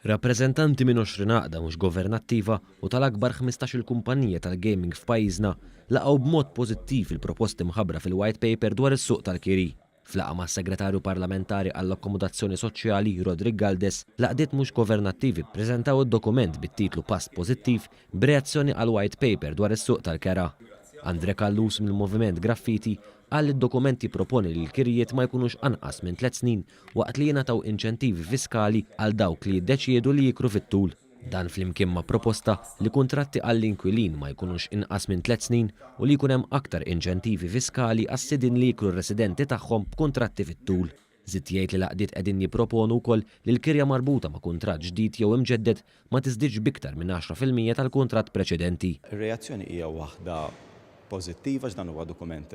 Rappreżentanti minn 20 għaqda mhux governattiva u tal-akbar 15-il kumpanija tal-gaming f'pajjiżna laqgħu b'mod pożittiv il-proposti mħabbra fil-White Paper dwar is-suq tal-kiri. F'laqgħa mas-Segretarju Parlamentari għall-Akkomodazzjoni Soċjali, Roderick Galdes, l-għaqdiet mhux governattivi ppreżentaw id-dokument bit-titlu Pass Pożittiv b'reazzjoni għall-White Paper dwar is-suq tal-kera. Andre Callus mill-Moviment Graffiti qal li d-dokument jipproponi li l-kirjiet ma jkunux anqas minn tliet snin waqt li jingħataw inċentivi fiskali għal dawk li jiddeċiedu li jikru fit-tul. Dan flimkien ma' proposta li kuntratti għall-inkwilin ma jkunux inqas minn tliet snin u li jkun hemm aktar inċentivi fiskali għas-sidien li jikru r-residenti tagħhom b'kuntratti fit-tul. Żied jgħid li l-għaqdiet qegħdin jipproponu wkoll li l-kirja marbuta ma' kuntratt ġdid jew imġedded ma tiżdiedx b'iktar minn 10% tal-kuntratt preċedenti. Ir-reazzjoni hija waħda pożittiva għax dan huwa dokument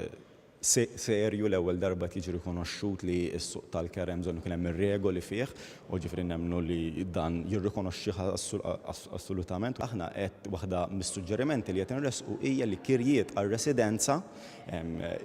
serju l-ewwel darba qed jiġi rikonoxxut li s-suq tal-kera hemm bżonn ikun hemm ir-regoli fih u ġifieri nemmnu li dan jirrikonoxxih assolutament. Aħna qed waħda mis-suġġerimenti li qed inressqu hija li kirjiet għar-residenza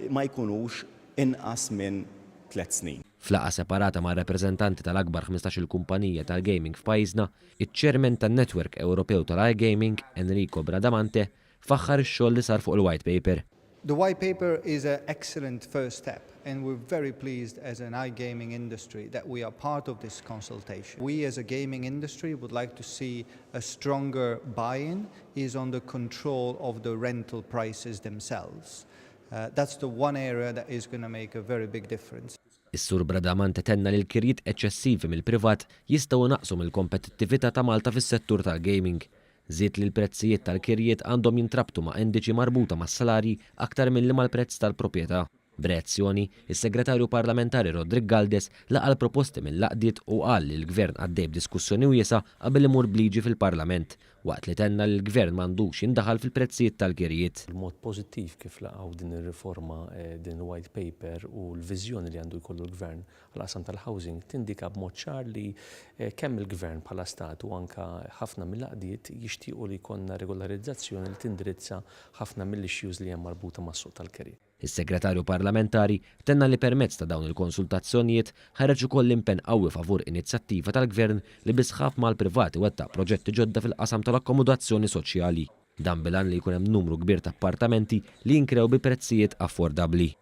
ma jkunux inqas minn tlett snin. F'laqgħa separata mar-rappreżentanti tal-akbar 15-il kumpanija tal-gaming f'pajjiżna, iċ-Chairman tan-Network Ewropew tal-iGaming, Enrico Bradamante, faħħar ix-xogħol li sar fuq il-White Paper. The White Paper is an excellent first step and we're very pleased as an iGaming industry that we are part of this consultation. We as a gaming industry would like to see a stronger buy-in is on the control of the rental prices themselves. That's the one area that is gonna make a very big difference. Is-Sur Bradamante tenna li l-kirjiet eċċessivi mill-privat jistgħu jnaqqsu mill-kompetittività ta' Malta fis-settur tal-gaming. Żied li l-prezzijiet tal-kirjiet għandhom jintrabtu ma' indiċi marbuta mas-salarji aktar milli mal-prezz tal-proprjetà. B'reazzjoni, is-Segretarju Parlamentari Roderick Galdes laqa' l-proposti mill-għaqdiet u qal li l-Gvern għaddej b'diskussjoni wiesgħa qabel imur b'liġi fil-Parlament, waqt li tenna li l-Gvern m'għandux jindaħal fil-prezzijiet tal-kirjiet. Il-mod pożittiv kif laqgħu din ir-riforma, din il-White Paper u l-viżjoni li għandu jkollu l-Gvern għall-qasam tal-housing tindika b'mod ċar li kemm il-Gvern bħala Stat u anke ħafna mill-għaqdiet jixtiequ li jkollna regolarizzazzjoni li tindirizza ħafna mill-issues li hemm marbuta mas-suq tal-keri. Is-Segretarju Parlamentari tenna li permezz ta' dawn il-konsultazzjonijiet ħareġ ukoll impenn qawwi favur inizjattiva tal-Gvern li bi sħab mal-privat iwettaq proġetti ġodda fil-qasam tal-akkomodazzjoni soċjali. Dan bil-għan li jkun hemm numru kbir ta' appartamenti li jinkrew bi prezzijiet affordabbli.